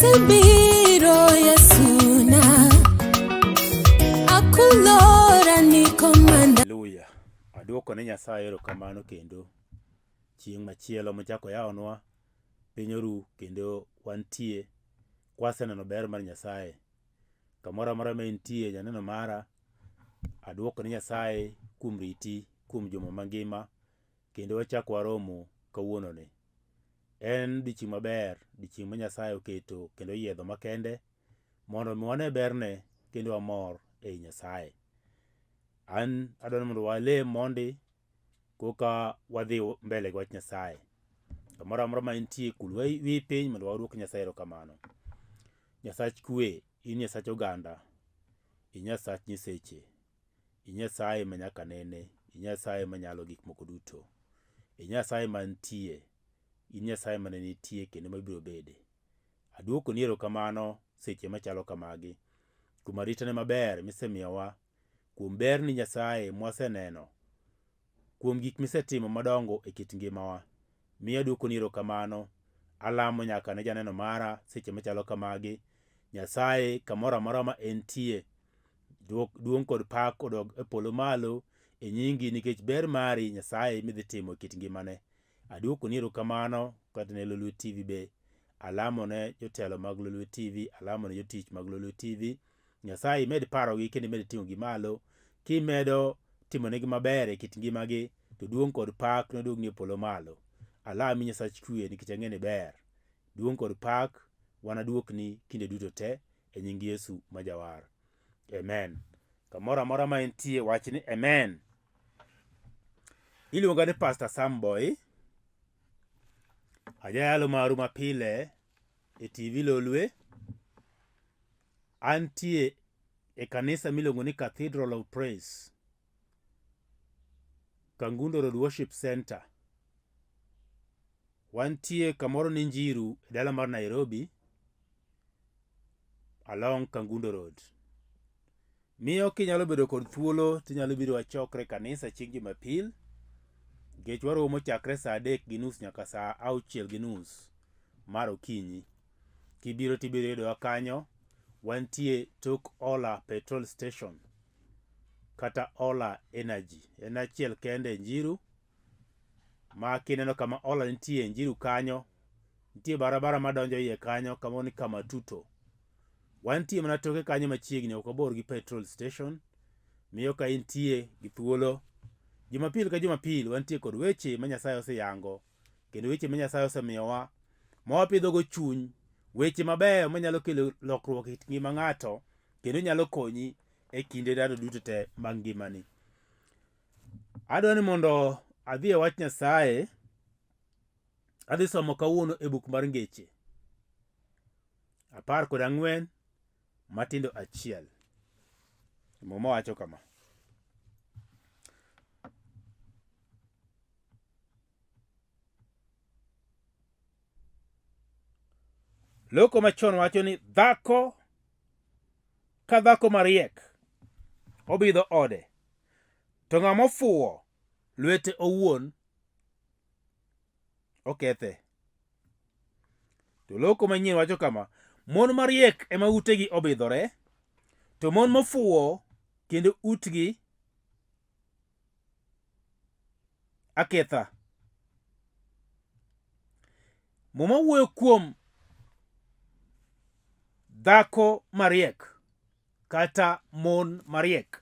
Asebiro Yesuna, akulora ni komanda. Haleluya. Aduoko ne Nyasaye erokamano kendo chieng' machielo mochako oyawonwa piny oru kendo wantie kwaseneno ber mar Nyasaye. Kamoro amora ma intie janeno mara, aduoko ne Nyasaye kuom riti kuom juma mangima kendo wachak waromo kawuononi. En odiochieng' maber, odiochieng' ma Nyasaye oketo kendo oyiedho makende mondo omi wane berne kendo wamor ei Nyasaye. An adwaro ni mondo walem mondi koka wadhi mbele gi wach Nyasaye. Kamoro amora ma intie kul wiyi piny mondo waduok Nyasaye erokamano. Nyasach kwe, in Nyasach oganda, in Nyasach nyiseche, I Nyasaye ma nyaka nene, i Nyasaye manyalo gik moko duto, i Nyasaye mantie, in Nyasaye mane nitie kendo mabiro bede. Aduokoni erokamano seche machalo kamagi, kuom aritani maber misemiyowa, kuom berni Nyasaye mwaseneno, kuom gik misetimo madongo e kit ngimawa. Miyo aduokoni erokamano. Alamo nyaka ne janeno mara seche machalo kamagi. Nyasaye kamoro amora ma entie, duong' kod pak odog e polo malo e nyingi nikech ber mari Nyasaye midhi timo e kit ngimane. Aduokoni erokamano kata ne Lolwe TV be. Alamo ne jotelo mag Lolwe TV, alamo ne jotich mag Lolwe TV. Nyasaye imed parogi kendo imed ting'ogi malo kimedo timonegi maber e kit ngimagi to duong' kod pak noduogni e polo malo. Alami Nyasach kwe nikech ang'e ni ber. Duong' kod pak wanaduokni kinde duto te e nying Yesu ma Jawar. Amen. Kamoro amora ma intie wach ni amen. Iluonga ni Pastor Sam Boy. Ajayalo maru mapile e TV Lolwe. Antie e kanisa miluongo ni Cathedral of Praise, Kangundo Road Worship Center. Wantie kamoro ni Njiru e dala mar Nairobi along Kangundo Road. Miyo kinyalo bedo kod thuolo tinyalo biro wachokre kanisa chieng' Jumapil nikech waromo chakre saa 3:30 nyaka saa 6:30 mar okinyi. Kibiro tibiro yudowa kanyo, wantie tok Ola petrol station kata Ola Energy. En achiel kende e Njiru ma kineno kama Ola nitie e Njiru kanyo, nitie barabara madonjo iye kanyo kamoro ni Kamatuto. Wantie mana toke kanyo machiegni, ok wabor gi petrol station. Miyo ka intie gi thuolo, Jumapil ka Jumapil wantie kod weche ma Nyasaye oseyango kendo weche ma Nyasaye osemiyowa ma wapidhogo chuny, weche mabeyo manyalo kelo lokruok e ngima ng'ato kendo nyalo konyi e kinde ndalo duto te mag ngimani. Adwa ni mondo adhi e wach Nyasaye, adhi somo kawuono e buk mar Ngeche 14 matindo 1. Muma wacho kama. Loko machon wacho ni dhako ka dhako mariek obidho ode, to ng'ama ofuwo lwete owuon okethe. To loko manyien wacho kama, mon mariek ema utegi obidhore, to mon mofuwo kendo utgi aketha. Muma wuoyo kuom dhako mariek kata mon mariek.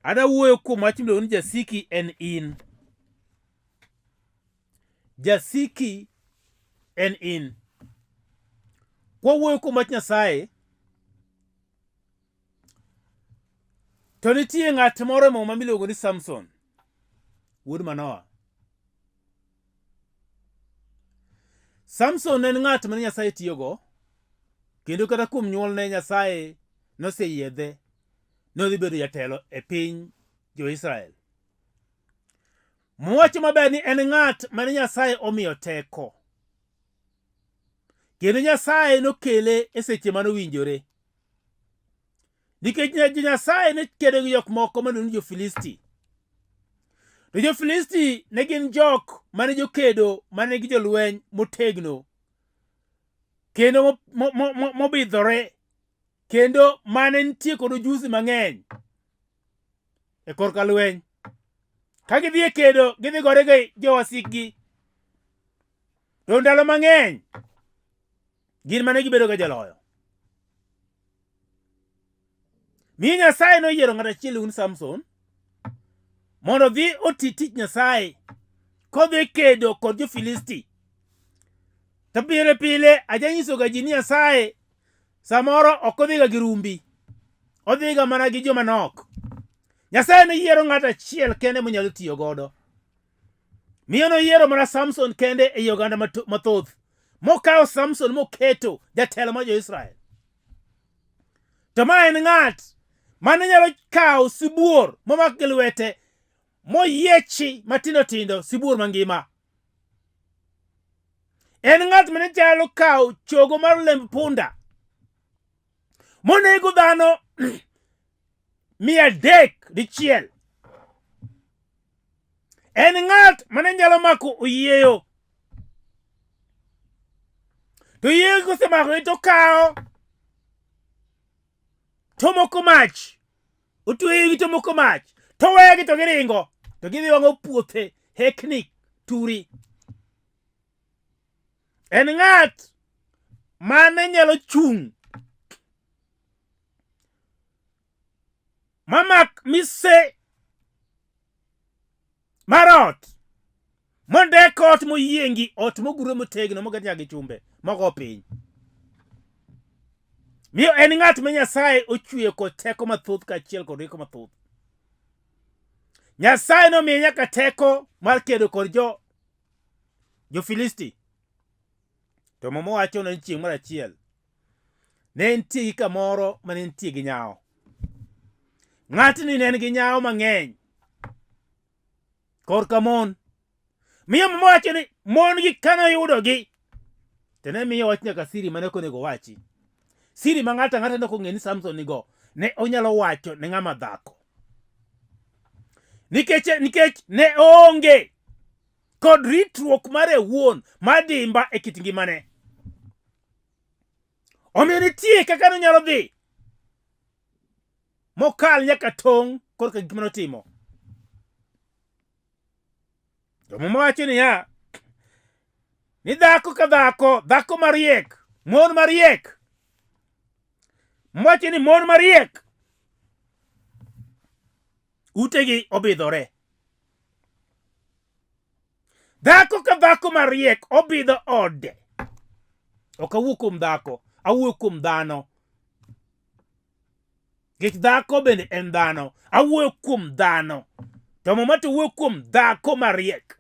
Ada wuoyo kuom wach miluongo ni jasiki en in. Jasiki en in. Kwawuoyo kuom wach Nyasaye, to nitie ng'at moro e Muma miluongo ni Samson, wuod Manoa. Samson en ng'at mane Nyasaye tiyogo, kendo kata kuom nyuolne Nyasaye noseyiedhe nodhi bedo jatelo e piny jo-Israel. Mowacho maber ni en ng'at mane Nyasaye omiyo teko. Kendo Nyasaye nokele e seche mane owinjore. Nikech Nyasaye ne kedo gi jok moko mane ni jo-Filisti. To jo-Filisti ne gin jok mane jokedo mane nigi jolweny motegno kendo mobidhore kendo mane nitie kod ojusi mang'eny e korka lweny. Ka gidhi e kedo, gidhi gore gi jowasikgi. To ndalo mang'eny gin mane gibedo ga joloyo. Mi Nyasaye noyiero ng'at achiel un Samson mondo odhi oti tich Nyasaye kodhi kedo kod jo-Filisti. To pile pile ajanyisoga ji ni Nyasaye samoro ok odhiga gi rumbi, odhiga mana gi joma nok. Nyasaye noyiero ng'at achiel kende monyalo tiyo godo. Miyo noyiero mana Samson kende ei oganda mathoth, mokawo Samson moketo jatelo mar jo-Israel. To ma en ng'at mane nyalo kawo sibuor momak gi lwete moyiechi matindo tindo sibuor mangima. En ng'at mane nyalo kawo chogo mar lemb punda monego dhano 300 dichiel. En ng'at mane nyalo mako oyieyo. To oyieyo kosemako to okawo to moko mach. Otweyogi to moko mach. To wegi to giringo. To gidhi wang'o puothe, hekni, turi. En ng'at mane nyalo chung' mamak mise mar ot mondek ot moyiengi ot mogure motegno moket nyaka gi chumbe mogo piny miyo en ng'at ma Nyasaye ochweyo kod teko mathoth kaachiel kod rieko mathoth. Nyasaye nomiye nyaka teko mar kedo kod jo Jo-Filisti. To Muma wacho ni chieng' moro achiel ne nitie gi kamoro ma ne nitie gi nyawo. Ng'atni ne en gi nyawo mang'eny korka mon. Miyo mama wacho ni mon gi kane oyudogi to ne miyo wach nyaka siri mane ok onego owachi. Siri ma ng'ato ang'ata ne ok ong'e ni Samson nigo ne onyalo wacho ne ng'ama dhako. Nikech ne oonge kod ritruok mare wuon madimba e kit ngimane. Omiyo nitie kaka nonyalo dhi mokal nyaka tong' korka gik mane otimo. To Muma wacho niya, ni dhako ka dhako, dhako mariek, mon mariek. Muma wacho ni mon mariek utegi obidhore. Dhako ka dhako mariek obidho ode. Ok awuo kuom dhako, awuoyo kuom dhano. Nikech dhako bende en dhano. Awuoyo kuom dhano. To Muma to wuoyo kuom dhako mariek.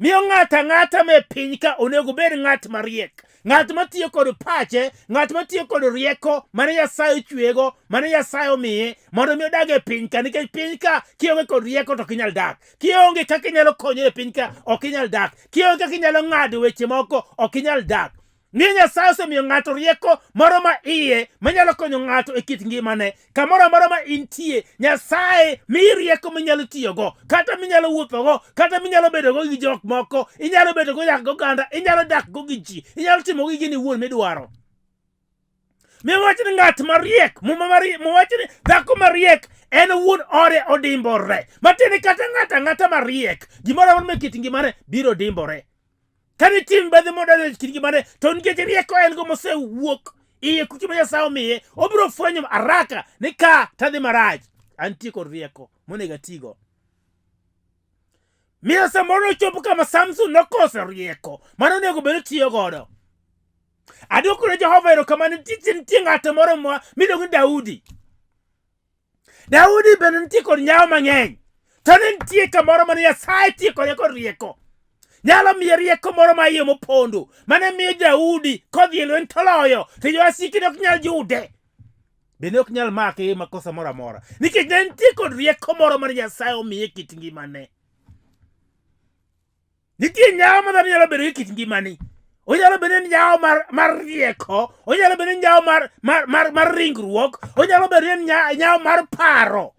Miyo ng'ato ang'ata me piny ka onego bed ng'at mariek. Ng'at matiyo kod pache, ng'at matiyo kod rieko mane Nyasaye ochweyego, mane Nyasaye omiye, mondo mi odag e piny ka. Nikech piny ka kionge kod rieko to ok inyal dak. Kionge kaka inyalo konyori e piny ka, ok inyal dak. Kionge kaka inyalo ng'ado weche moko, ok inyal dak. Ni Nyasaye osemiyo ng'ato rieko moro ma iye manyalo konyo ng'ato e kit ngimane. Kamoro amora ma intie, Nyasaye miyi rieko minyalo tiyogo, kata minyalo wuothogo, kata minyalo bedogo gi jok moko, inyalo bedogo dak goganda, inyalo dak go gi ji, inyalo timo gi gini iwuon midwaro. Mi wach ni ng'at mariek, Muma wacho ni dhako mariek en wuon ode odimbore. Matiende kata ng'ato ang'ata mariek, gimoro amora me kit ngimane biro dimbore. Ka nitie mibadhi modonjo e kit ngimane, to nikech rieko en go mosewuok iye kucho ma Nyasaye omiye, obiro fwenyo haraka ni ka tadhi marach. Antie kod rieko monego atigo. Miyo samoro nochopo kama Samson nokoso rieko mane onego bed otiyo godo. Adwoko ne Jehova erokamano nitie ng'ato moro miluongo ni Daudi. Daudi bende nitie kod nyawo mang'eny. To ne nitie kamoro mane Nyasaye tiyo kode kod rieko. Nyalo miye rieko moro ma iye mopondo mane miyo Daudi kodhi e lweny toloyo to jowasike ne ok nyal yude. Bende ok nyal make e makosa moro amora. Nikech ne nitie kod rieko moro mane Nyasaye omiye kit ngimane. Nitie nyawo ma dhano nyalo bedo e kit ngimani. Onyalo bedo ni nyawo mar rieko, onyalo bedo ni nyawo mar ringruok, onyalo bedo ni nyawo mar paro.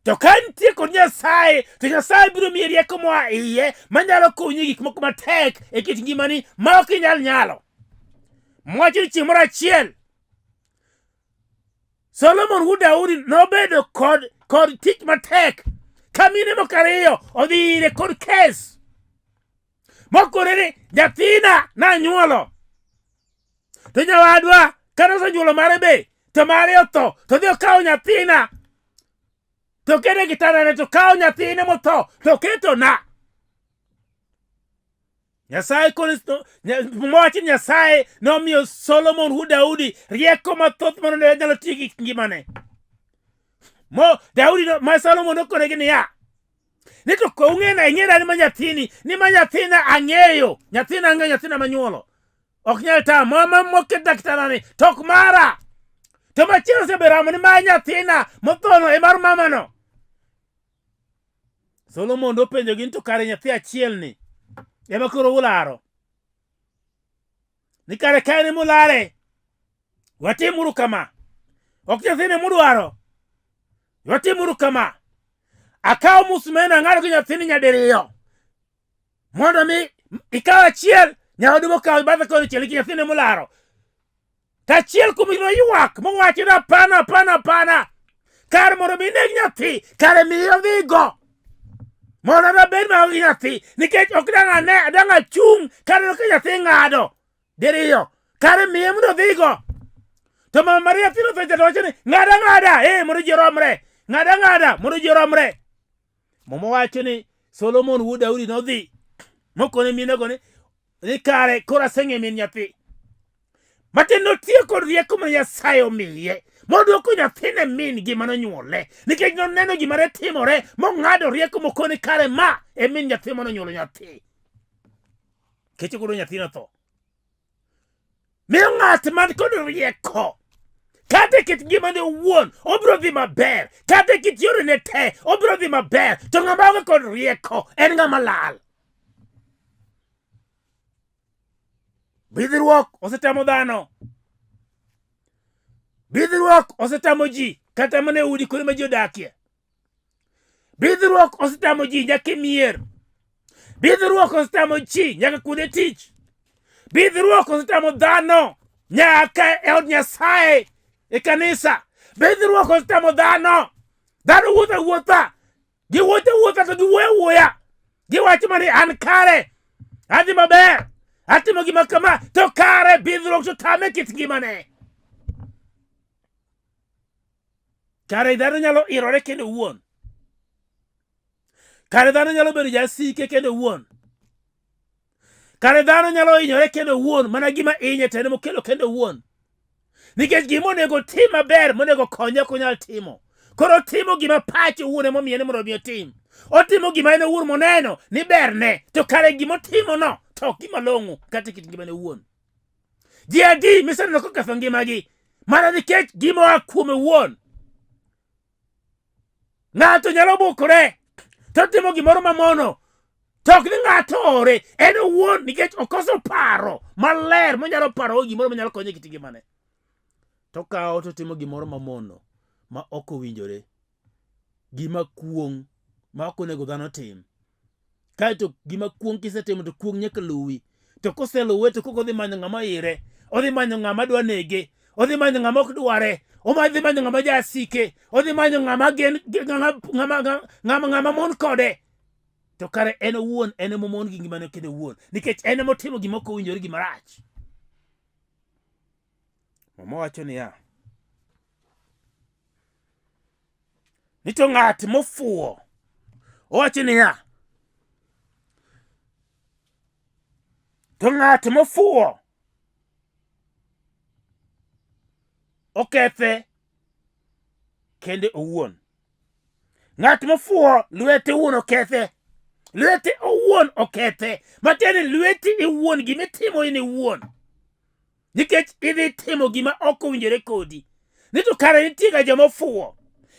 To ka nitie kod Nyasaye, to Nyasaye biro miyi rieko moa iye manyalo konyi e gik moko matek e kit ngimani ma ok inyal nyalo. Mwacho ni chieng' moro achiel Solomon wuod Daudi nobedo kod tich matek ka mine moko ariyo odhi ire kod kes mokone ni nyathina nanyuolo to nyawadwa kane osenyuolo mare be to mare otho to dhi okawo nyathina to kete e kitandane to kawo nyathine motho to ketona. Nyasaye koro mowacho ni Nyasaye nomiyo Solomon wuod Daudi rieko mathoth mano ne nyalo tiyo gi ngimane. Mo Daudi no, ma Solomon nokonegi niya, ni to ko ung'ena ing'ena ni ma nyathini ni ma nyathina ang'eyo nyathina ang'eyo nyathina manyuolo ok nyal tamo ma moket daktarani to ok mara to machielo oseberamo ni ma nyathina mothono e mar mamano. Solomon nopenjogi ni to kare nyathi achiel ni ema koro ularo ni kare ka en ema ulare watimuru kama ok nyathini mudwaro watimuru kama akaw musmeno ang'ado gi nyathini nyadiriyo mondo mi ikaw achiel nyawadu mokawo bathe konchiel gi nyathine molaro to achiel kuom gi noywak mowacho ni hapana hapana hapana kar mondo mi neg nyathi kare miye odhigo mondo nabed maonge gi nyathi nikech ok dang' ane dang' achung' kaneno ka nyathi ng'ado diriyo kare miye mondo odhigo to mama Maria nyathi notho cha to wacho ni ng'ada ng'ada eh mondo ji oromre ng'ada ng'ada mondo ji oromre. Muma wacho ni Solomon wuod Daudi nodhi mokone minego ni kare koro aseng'e min nyathi. Matin notiyo kod rieko ma Nyasaye omiye modwoko nyathine min gi manonyuole nikech noneno gima ne timore mong'ado rieko mokone kare ma e min nyathi manonyuolo nyathi. Keche koro nyathi notho. Miyo ng'at man kod rieko kata e kit ngimane owuon obiro dhi maber, kata e kit yorene te obiro dhi maber, to ng'ama onge kod rieko en ng'ama lal. Bidhruok osetamo dhano, bidhruok osetamo ji kata mana e udi kuonde ma ji odakie. Bidhruok osetamo ji nyaka e mier. Bidhruok osetamo ji nyaka kuonde tich. Bidhruok osetamo dhano nyaka e od Nyasaye e kanisa. Bidhruok osetamo dhano. Dhano wuotho awuotha. Giwuotho awuotha to giwuoyo awuoya. Giwacho mana ni an kare. Adhi maber. Atimo gima kama to kare bidhruok to tame kit ngimane. Kare dhano nyalo irore kendo owuon. Kare dhano nyalo bedo jasike kendo owuon. Kare dhano nyalo hinyore kendo owuon mana gima inye to en mokelo kendo owuon. Nikech gima onego otim maber monego konye ok onyal timo. Koro otimo gima pache owuon emomiye ni mondo omi otim. Otimo gima en owuon moneno ni berne to kare gima otimono to ok gima long'o kata e kit ngimane owuon. Ji adi miseneno koketho ngimagi mana nikech gima oa kuome owuon. Ng'ato nyalo bukore to timo gimoro mamono to ok ni ng'ato ore, en owuon nikech okoso paro maler monyalo paro gimoro manyalo konye e kit ngimane. To okawo to timo gimoro mamono ma ok owinjore, gima kuong' ma ok onego dhano tim. Kaeto gima kuong' kisetimo to kuong' nyaka luwi. To koseluwe to koko odhi manyo ng'ama ire, odhi manyo ng'ama dwa nege, odhi manyo ng'ama ok dware, odhi manyo ng'ama jasike, odhi manyo ng'ama gen ng'ama ng'ama ng'ama ng'ama mon kode. To kare en owuon en ema omon gi ngimane kendo owuon nikech en ema otimo gima ok owinjore gima rach. Muma wacho niya, ni to ng'at mofuwo owacho niya, to ng'at mofuwo okethe kende owuon. Ng'at mofuwo lwete owuon okethe. Lwete owuon okethe. Matiende ni lweti iwuon gima itimo in iwuon. Nikech idhi timo gima ok owinjore kodi. Ni to kare nitie ga joma ofuwo.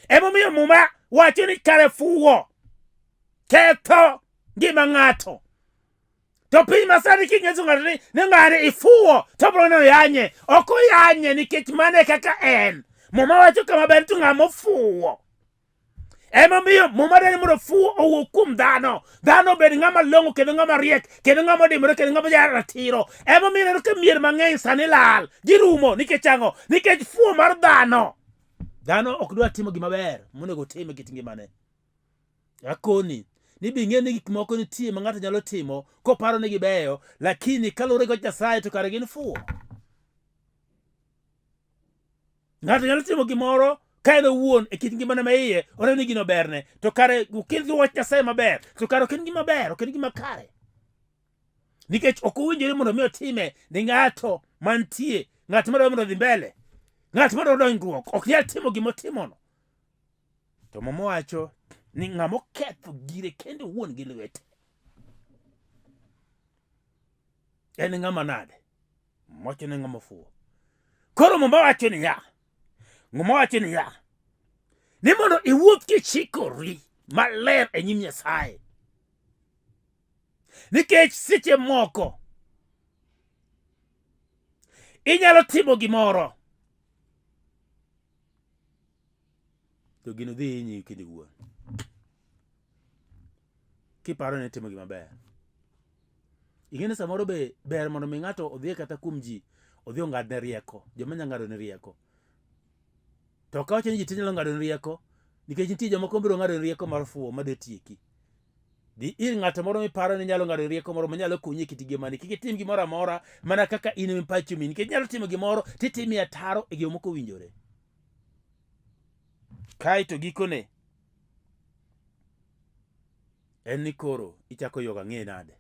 Emomiyo Muma wacho ni kare fuwo ketho ngima ng'ato. To piny masani kinyiso ng'ato ni ng'ani ifuwo to obiro neno yanye. Ok oyanye nikech mano e kaka en. Muma wacho kama ber to ng'ama ofuwo. Emomiyo Muma dwaro ni mondo fuwo owuog kuom dhano. Dhano obed ng'ama long'o kendo ng'ama riek kendo ng'ama odimbore kendo ng'ama jaratiro. Emomiyo ineno ka mier mang'eny sani lal. Girumo nikech ang'o? Nikech fuwo mar dhano. Dhano ok dwar timo gima ber monego otim e kit ngimane. Akoni ni be ing'e ni gik moko nitie ma ng'ato nyalo timo koparo ni gibeyo, lakini kaluwore gi wach Nyasaye to kare gin fuwo. Ng'ato nyalo timo gimoro ka en owuon e kit ngimane ma iye oneno ni gino berne, to kare okin gi wach Nyasaye maber, to kare ok en gima ber, ok en gima kare. Nikech ok owinjore mondo mi otime ni ng'ato mantie, ng'at madwaro mondo odhi mbele, ng'at madwaro dongruok, ok nyal timo gima otimono. To Muma wacho ni ng'ama oketho gire kende owuon gi lwete en ng'ama nade? Wacho ni ng'ama ofuwo. Koro Muma wacho niya, Muma wacho niya, ni mondo iwuoth kichikori maler e nyim Nyasaye. Nikech seche moko inyalo timo gimoro to gino dhi hinyi kendo iwuon kiparo ni itimo gima ber. Ing'e ni samoro be ber mondo mi ng'ato odhi kata kuom ji odhi ong'adne rieko, joma nya ng'adone rieko. To ok awacho ni ji te nyalo ng'adoni rieko nikech nitie jomoko mabiro ng'adoni rieko mar fuwo madhi tieki. Dhi ir ng'ato moro miparo ni nyalo ng'ado rieko moro manyalo konyi e kit ngimani. Kik itim gimoro amora mana kaka in ema pachi omiyi. Nikech inyalo timo gimoro titime e ataro e gima ok owinjore. Kae to gikone en ni koro ichako ywak ang'e nade.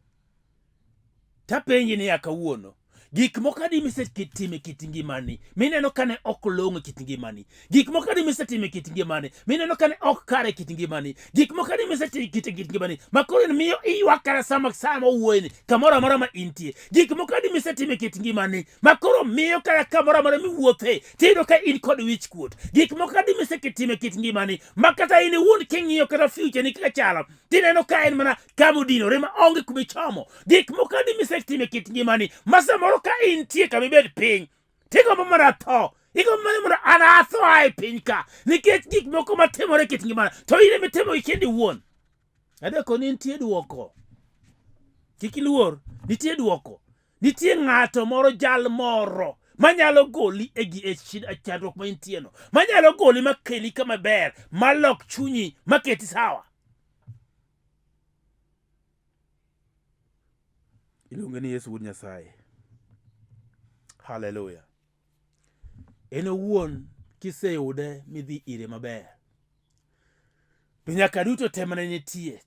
Tapenji niya kawuono, gik moko adi misetimo e kit ngimani mineno ka ne ok long'o e kit ngimani? Gik moko adi misetimo e kit ngimani mineno ka ne ok kare e kit ngimani? Gik moko adi misetimo e kit ngimani ma koro miyo iywak kata sama sama owuoyeni kamoro amora ma intie? Gik moko adi misetimo e kit ngimani ma koro miyo kata kamoro amora miwuothe tiyudo ka in kod wich kuot? Gik moko adi misetimo e kit ngimani ma kata in iwuon king'iyo kata future ni kaka chalo tineno ka en mana kama odinore ma onge kuma ichomo. Gik moko adi misetimo e kit ngimani ma samoro ka intie kama ibed piny tigombo mana tho, igombo mana mondo an atho a e piny ka nikech gik moko matimore e kit ngimana to in ema itimogi kendi iwuon. Adeko ni nitie duoko, kik iluor, nitie duoko. Nitie ng'ato moro, jal moro manyalo goli e gi e chandruok ma intieno, manyalo goli makeli kama ber, malok chunyi, maketi sawa. Iluonge ni Yesu Wuod Nyasaye. Haleluya. En owuon kiseyude midhi ire maber, to nyaka duto te mane nitie.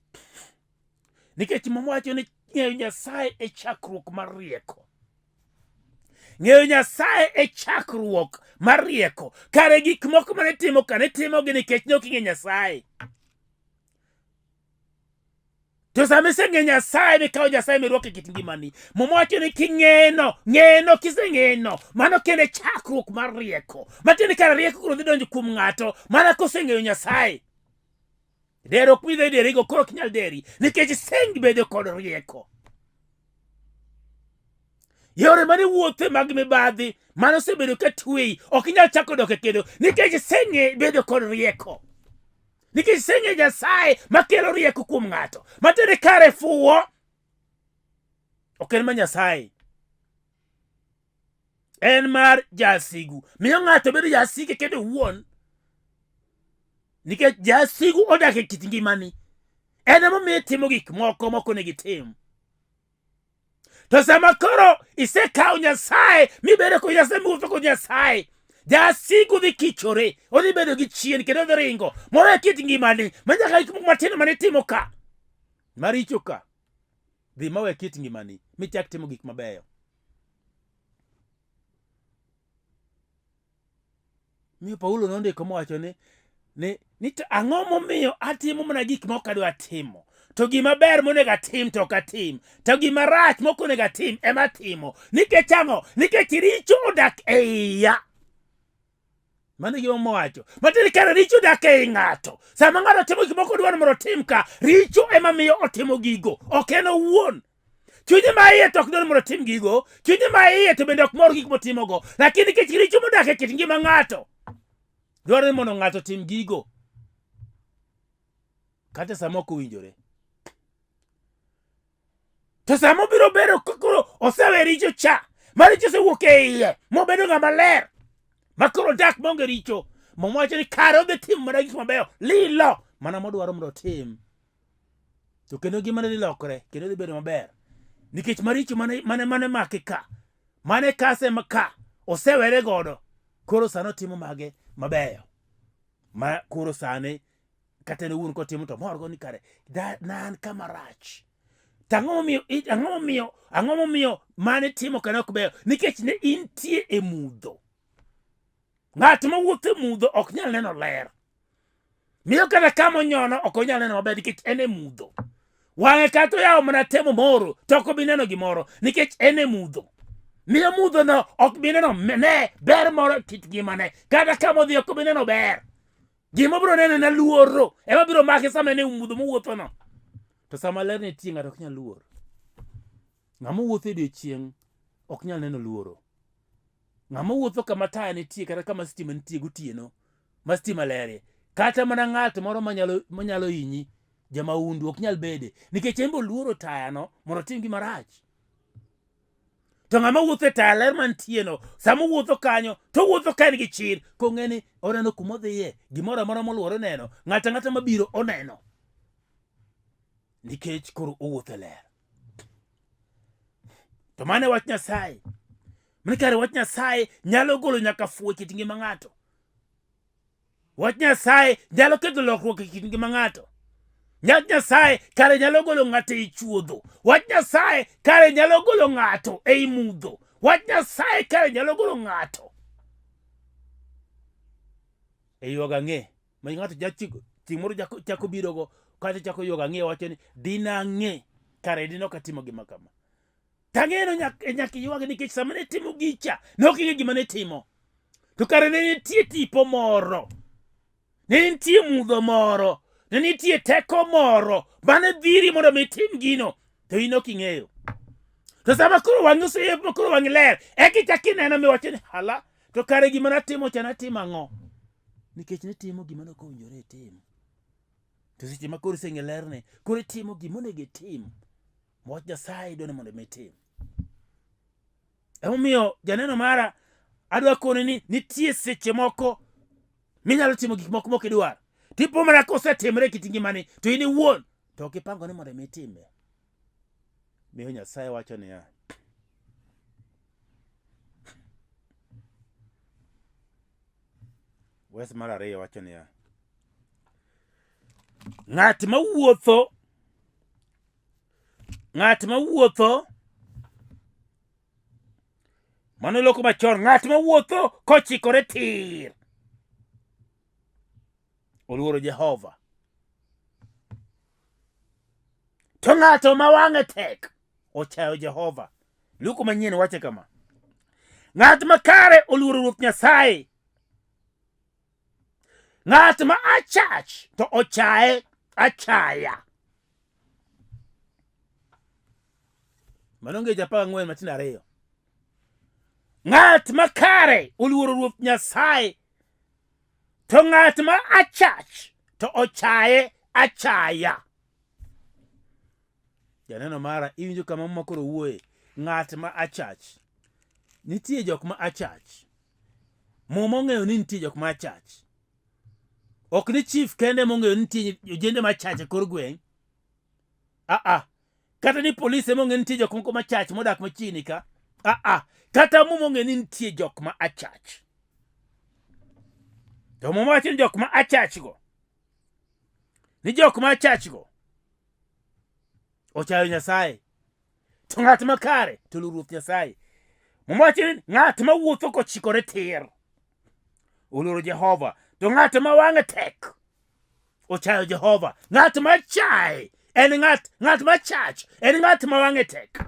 Nikech Muma wacho ni ng'eyo Nyasaye e chakruok mar rieko. Ng'eyo Nyasaye e chakruok mar rieko. Kare gik moko mane timo ka ne timogi nikech ne ok ing'e Nyasaye. To sama iseng'eyo Nyasaye mikawo Nyasaye mirwako e kit ngimani, Muma wacho ni king'eno, ng'eno kiseng'eno, mano kendo e chakruok mar rieko. Matiende ni kare rieko koro dhi donjo kuom ng'ato mana koseng'eyo Nyasaye. Dero ok midhi derigo koro ok nyal deri nikech isebedo kod rieko. Yore mane wuothe mag mibadhi mane osebedo ka tweyi ok inyal chako dok e kendo nikech iseng'e bedo kod rieko. Nikech iseng'e Nyasaye makelo rieko kuom ng'ato. Matiende kare fuwo ok en ma Nyasaye. En mar jasigu. Miyo ng'ato bedo jasike kendo owuon. Nikech jasigu odak e kit ngimani. En emomiyo itimo gik moko mok onego itim. To sama koro isekawo Nyasaye mibedo kod Nyasaye miwuotho kod Nyasaye, jasigu dhi kichore, odhi bedo gi chien kendo odhi ringo. Moro e kit ngimani ma nyaka gik moko matindo mane itimo ka maricho ka dhi mawe kit ngimani michak timo gik mabeyo. Miyo Paulo nondiko mowacho ni ni ni to ang'o momiyo atimo mana gik ma ok adwa timo to gima ber monego atim to ok atim to gima rach mok onego atim ema atimo nikech ang'o nikech richo odak e iya mano e gima mowacho matiende kare richo odak ei ng'ato sama ng'ato timo gik moko dwaro mondo otim ka richo ema miyo otimo gigo ok en owuon Chunye ma iye to ok dwar mondo otim gigo, chunye ma iye to bende ok mor gik motimogo. Lakini nikech richo modak e kit ngima ng'ato, dwaro ni mondo ng'ato otim gigo. Kata sama ok owinjore. To sama obiro bedo koro osewe richo cha, ma richo osewuok e iye, mobedo ng'ama ler, ma koro dak maonge richo, Muma wacho ni kare odhi timo mana gik mabeyo lilo mana modwaro mondo otim. To kendo ngimane dhi lokore kendo dhi bedo maber. Nikech maricho mane mane mane make ka, mane kase ma ka osewere godo, koro sani otimo mage mabeyo. Ma koro sani kata en owuon kotimo to morgo ni kare da na an kama rach. To ang'o momiyo ang'o momiyo ang'o momiyo mane timo kane ok beyo? Nikech ne intie e mudho. Ng'at mawuotho e mudho ok nyal neno ler. Miyo kata kama onyono ok onyal neno maber nikech en e mudho. Wang'e kata oyawo mana temo moro to ok obi neno gimoro nikech en e mudho. Miyo mudhono ok bi neno ne ber moro e kit ngimane. Kata kama odhi ok obi neno ber. Gima obiro neno en luoro ema biro make sama en e mudho mowuothono. To sama ler nitie ng'ato ok nyal luor. Ng'ama wuotho e odiechieng' ok nyal neno luoro. Ng'ama wuotho kama taya nitie kata kama stima nitie gotieno ma stima lerie kata mana ng'at moro manyalo manyalo hinyi jamaundu ok nyal bede nikech en be oluoro tayano mondo otim gima rach. To ng'ama wuotho e taya ler mantie no sama owuotho kanyo to owuotho ka en gi chir kong'e ni oneno kuma odhiye gimoro amora moluore oneno ng'ato ang'ata mabiro oneno nikech koro owuotho e ler. To mano e wach Nyasaye. Mani kare wach Nyasaye nyalo golo nyaka fuwo e kit ngima ng'ato. Wach Nyasaye nyalo keto lokruok e kit ngima ng'ato. Wach Nyasaye kare nyalo golo ng'ato ei chuodho. Wach Nyasaye kare nyalo golo ng'ato ei mudho. Wach Nyasaye kare nyalo golo ng'ato e ywago ang'e ma ng'ato jachiko chieng' moro chako birogo kato chako ywago ang'e wacho ni dinang'e kare dine ok atimo gima kama. Tang'eno nyaka iywag nikech sama ne timo gicha ne ok ing'e gima ne timo. To kare ne nitie tipo moro, ne nitie mudho moro, ne nitie teko moro mane dhiri mondo mi itim gino to in ok ing'eyo. To sama koro wang'i oseyep ma koro wang'i ler, eka ichako ineno miwacho ni hala, to kare gima natimo cha natimo ang'o? Nikech nitimo gima ne ok owinjore itim. To seche ma koro iseng'e lerne, koro itimo gima onego itim. Wach Nyasaye dwaro ni mondo mi itim. Emomiyo janeno mara adwa koni ni nitie seche moko minyalo timo gik moko mok idwar. Tipo mana kosetimre e kit ngimani to in iwuon to ok ipango ni mondo mi itime. Miyo Nyasaye wacho niya, Wes mar ariyo wacho niya, ng'at mawuotho ng'at mawuotho mano loko machon ng'at mawuotho kochikore tir oluoro Jehova to ng'ato ma wang'e tek ochayo Jehova. Luko manyien wache kama, ng'at makare oluoro Ruoth Nyasaye, ng'at ma achach to ochaye achaya. Mano ngeche 14 matindo ariyo. Ng'at makare oluoro Ruoth Nyasaye, to ng'at ma achach to ochaye achaya. Janeno mara iwinjo kama muma koro wuoye, ng'at ma achach. Nitie jok ma achach. Muma ong'eyo ni nitie jok ma achach. Ok ni chief kende mong'eyo ni nitie ojende ma achach e kor gweng'. Aa, kata ni polis ema ong'eyo ni nitie jok moko machach modak machiegni ka. Aa, kata muma ong'eyo ni nitie jok ma achach. To muma wacho ni jok ma achach go, ni jok ma achach go ochayo Nyasaye. To ng'at makare to oluoro Ruoth Nyasaye. Muma wacho ni ng'at ma wuotho kochikore tir oluoro Jehova, to ng'at ma wang'e tek ochayo Jehova. Ng'at ma chaye en ng'at ng'at ma chach en ng'at ma wang'e tek.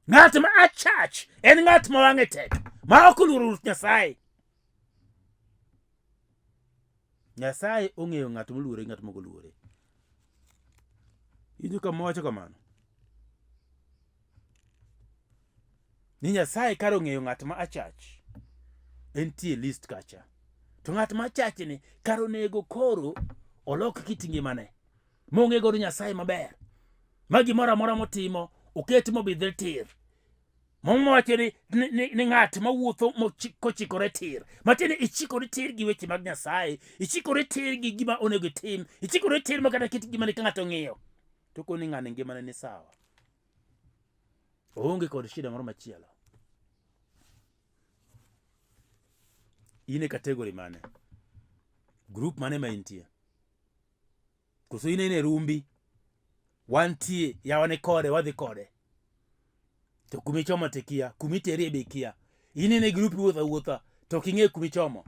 Ng'at ma achach en ng'at ma wang'e tek ma ok oluoro Ruoth Nyasaye. Nyasaye ong'eyo ng'at moluore gi ng'at mok oluore. Iwinjo kama wacho kamano? Ni Nyasaye kar ong'eyo ng'at ma achach, entie list kacha. To ng'at ma achach ni kar onego koro olok kit ngimane mong'e godo Nyasaye maber ma gimoro amora motimo oket mobidhre tir. Muma wacho ni, ni, ni, ni ng'at mawuotho kochikore tir. Matiende ichikori tir gi weche mag Nyasaye, ichikori tir gi gima onego itim, ichikori tir ma kata kit ngimani ka ng'ato ong'iyo to koni ng'ani ngimane ni sawa. Oonge kod shida moro machielo. In e kategori mane? Group mane ma intie? Koso in e rumbi? Wantie, yawa ni kode, wadhi kode. To kumichomo to ikia, kumiterie be ikia. In e group iwuotho awuotha, to ok ing'e kumichomo.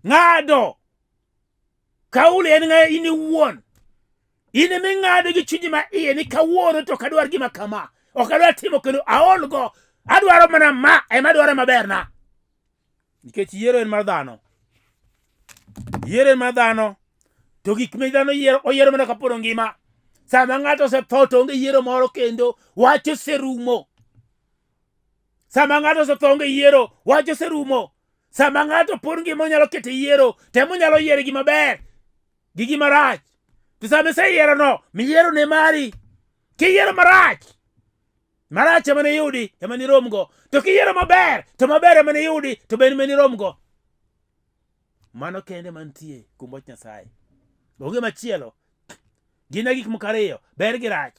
Ng'ado! Kauli en ng'a in iwuon. In ema ing'ado gi chunyi ma iye ni kawuono to ok adwar gima kama. Ok adwar timo kendo aol go. Adwaro mana ma ema adwaro maberna. Nikech yiero en mar dhano. Yiero en mar dhano. To gik ma dhano yiero, oyiero mana kapod ongima. Sama ng'ato osetho to onge yiero moro kendo, wach oserumo. Sama ng'ato osetho onge yiero, wach oserumo. Sama ng'ato pod ngima onyalo keto yiero, temo onyalo yiero gima ber gi gima rach. To sama iseyierono, miyiero ne mari. Kiyiero marach, marach ema niyudi, ema niromgo. To kiyiero maber, to maber ema niyudi, to be ema niromgo. Mano kende mantie kuom wach Nyasaye. Onge machielo. Gin e gik moko ariyo, ber gi rach.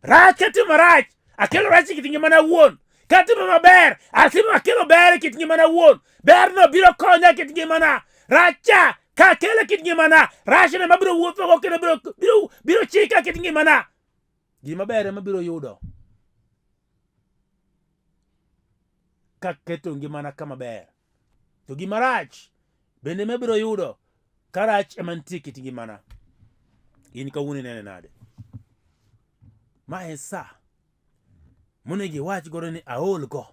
Rach katimo marach, akelo rach e kit ngimana awuon. Katimo maber, atimo akelo ber e kit ngimana awuon. Berno biro konya e kit ngimana. Racha ka akelo e kit ngimana, rachno ema biro wuothogo kendo biro, biro, biro chika e kit ngimana. Gima ber ema biro yudo kaketo ngimana kama ber. To gima rach bende ema biro yudo ka rach ema nitie e kit ngimana. In kawuono inene nade? Ma e sa monego iwach godo ni aol go.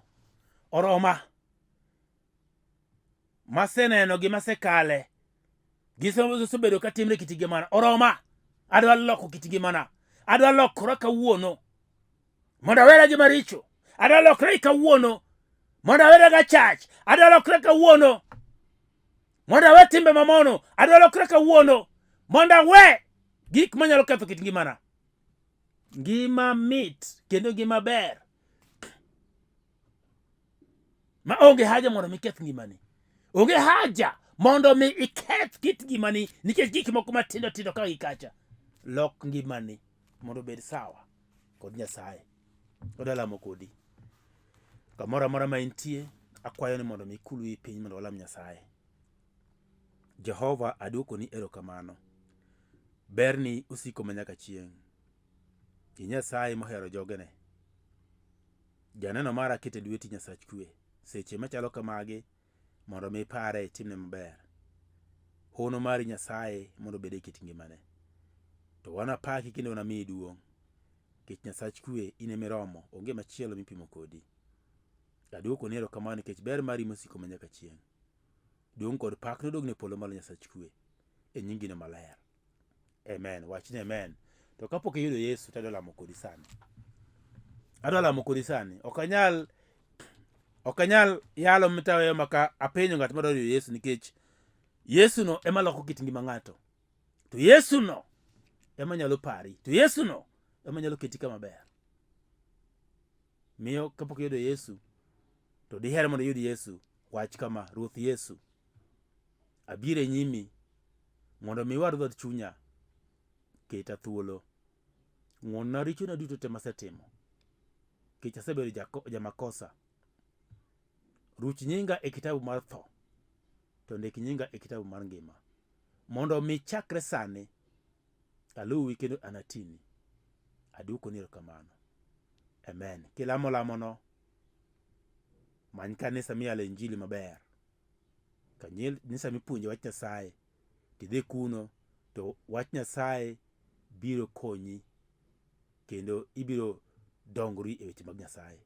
Oroma. Maseneno gi masekale. Gisebedo ka timre kit ngimana. Oroma. Adwa loko kit ngimana. Adwa lokora kawuono. Mondo awera gi maricho. Adwa lokra kawuono. Mondo awera ga chach. Adwa lokra kawuono. Mondo awe timbe mamono. Adwa lokra kawuono. Mondo awe gik manyalo ketho kit ngimana. Ngima mit kendo ngima ber. Ma onge haja mondo mi keth ngimani. Onge haja mondo mi iketh kit ngimani nikech gik moko matindo tindo kaka gikacha. Lok ngimani mondo obed sawa kod Nyasaye. Odwa lamo kodi. Kamoro amora ma intie, akwayo ni mondo mi ikul wiyi piny mondo walam Nyasaye. Jehova aduokoni erokamano. Berni osiko manyaka chieng'. I Nyasaye mohero jogene. Janeno mara aketo e lweti Nyasach kwe. Seche machalo kamagi mondo mi ipare itimne maber. Hono mari Nyasaye mondo obed e kit ngimane. To wanapaki kendo wanamiyi duong'. Nikech Nyasach kwe in emiromo, onge machielo mipimo kodi. Aduokoni erokamano nikech ber mari mosiko manyaka chieng'. Duong' kod pak nodogne polo malo Nyasach kwe. E nyingino maler. Amen. Wach ni amen. To kapok iyudo Yesu to adwa lamo kodi sani. Adwa lamo kodi sani. Ok anyal ok anyal yalo mitaweyo maka apenjo ng'at madwaro yudo Yesu nikech Yesu no ema loko kit ngima ng'ato. To Yesu no ema nyalo pari. To Yesu no ema nyalo keti kama ber. Miyo kapok iyudo Yesu to diher mondo iyud Yesu, wach kama, Ruoth Yesu, abiro e nyimi mondo mi iwar dhood chunya, keta thuolo. Ng'wonna richona duto te masetimo, nikech asebedo jamakosa. Ruch nyinga e kitabu mar tho, to ndik nyinga e kitabu mar ngima. Mondo mi chakre sani aluwi kendo anatini. Aduokoni erokamano. Amen. Kilamo lamono, many kanisa miyale injili maber. Kanisa mipuonje wach Nyasaye. Tidhi kuno to wach Nyasaye biro konyi kendo ibiro dongori e weche mag Nyasaye.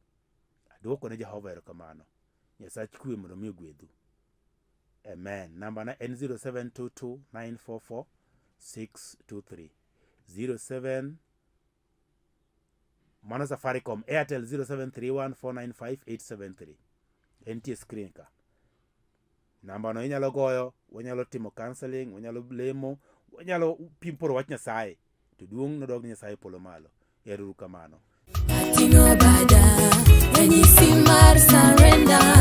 Aduoko ne Jehova erokamano. Nyasach kwe mondo mi ogwedhu. Amen. Namba na en 0722 944 623. 07 mano Safaricom, Airtel 0731 495 873. Entie screen ka. Nambano inyalo goyo, wanyalo timo counseling, wanyalo lemo, wanyalo pim poro wach Nyasaye. To duong' nodog ne Nyasaye polo malo. Ero uru kamano. Ating'o bada, ranyisi mar surrender.